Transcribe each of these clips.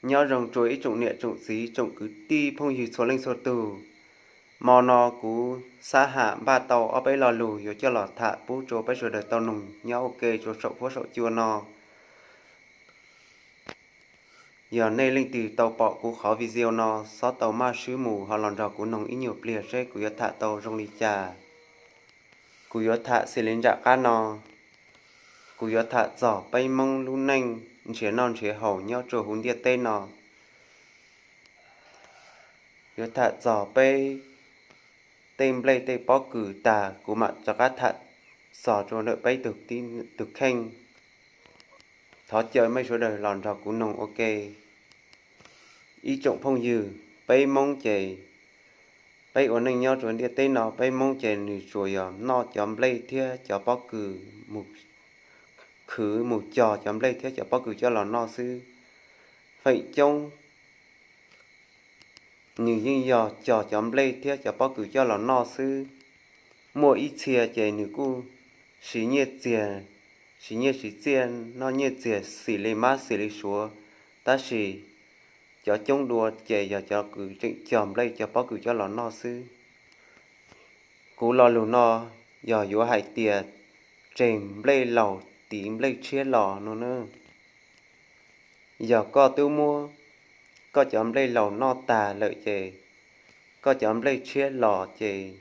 Nyob zoo rua ib tsoom niam tsoom txiv tsoom kwv tij phooj ywg txhua leej txhua tug. Mo no kuv xab ham npaj tau ob peb lo lug yuav coj los tham pub rua peb sawv daws tau noog nyob ua ke rua saum huab saum cua no. Yog nej leej twg tau pom kuv qhov video no, xob tau maj swb mus ho los nrog kuv noog ib nyuag pliag seb kuv yuav tham tau zoo li cas. Kuv yuav tham xws li nram qab no, kuv yuav tham txog peb Moob lub neej nrhiav noj nrhiav haus nyob rua huv ntiaj teb no. Yuav tham txog peb tej nplej tej pob kws tag, kuv mam rov qab tham txog rua ntawm peb tug kheej. Thov caw mej sawv daws los nrog kuv noog ua ke. Ib tsoom phooj ywg, peb Moob ces peb ua neej nyob rua ntiaj teb no, peb Moob ces nwg tsuas yog noj cov nplej thiab cov pob kws, mus khwv mus cog cov nplej thiab cov pob kws coj los noj xwb. Feem coob nwg yeej yog cog cov nplej thiab cov pob kws coj los noj xwb. Muaj ib txhia ces nwg kuj siv nyiaj txiag, siv nyiaj siv txiaj noj nyiaj txiag xim li mab xim li suav, tab sis cov coob dua ces yog cov kws tseem cog nplej cog pob kws coj los noj xwb. Kuv lo lug no yog yuav hais tias tseg nplej laus tiv nplej tshiab los no na. Yog koj twb muab koj cov nplej laus noj tag lawm ces koj cov nplej tshiab los ces,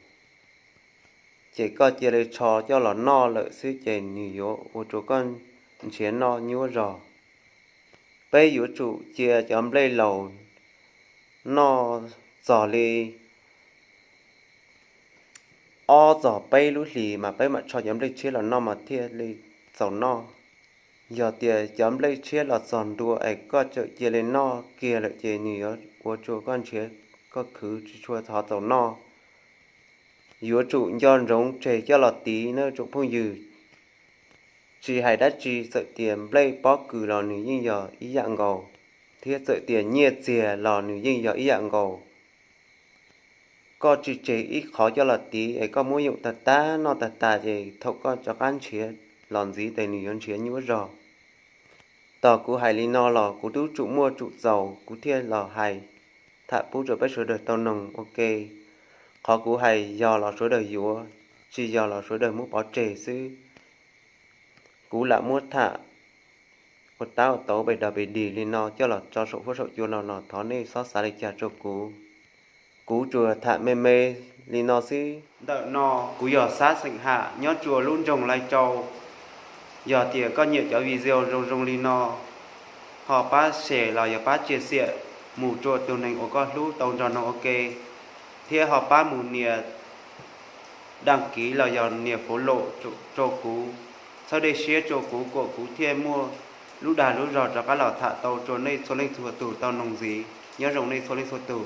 ces koj cia li tsho coj los noj lawm xwb ces nws yuav ua rua koj nrhiav noj nyuaj zog. Peb yuav tsum cia cov nplej laus noj txog li ob txog peb lub hlis mas peb mam tsho cov nplej tshiab los noj mas thiaj li txaus noj. Yog tias cov nplej tshiab los txog ntua es koj tseem cia li noj kiag lawm ces nws yuav ua rua koj nrhiav, koj khwv tsis tshua thov txaus noj. Yuav tsum nco ntsoov tseg coj los tiv nawb tsoom phooj ywg. Tsis hais dab tsi, txawm tias nplej pob kws los nws yeej yog ib yam nkaus, thiab txawm tias nyiaj txiag los nws yeej yog ib yam nkaus. Koj tsis tseg ib qhov coj los tiv es koj muab yoom tag tag noj tag tas ces thaum koj rov qab nrhiav los ntxiv ces nws yuav nrhiav nyuaj zog. Tos kuv hais li no los kuv twb tsum muaj tsum txaus kuv thiaj los hais tham pub rau peb sawv daws tau noog ua ke. Qhov kuv hais yog los sawv daws yuav, tsis yog los sawv daws muab pov tseg xwb. Kuv lam muab tham ua tab ua tauv pes dog pes dig li no coj los tso saum huab saum cua no los thov nej xob xav li cas rau kuv. Kuv tsuas tham me me li no xwb. Ntawm no kuv yog Xab Xeem Ham nyob rua lub nroog Lai Châu. Yog tias koj nyiam cov video zoo zoo li no, ho pab share los yog pab chia sẻ mus rua tus neeg uas koj hlub tau nrog noog ua ke, thiab ho pab mus nias đăng ký los yog nias follow rau kuv, txhawb dej siab rau kuv kom kuv thiaj muaj lub dag lub zog rov qab los tham tau rua nej txhua leej txhua tug tau noog ntxiv. Nyob zoo nej txhua leej txhua tug.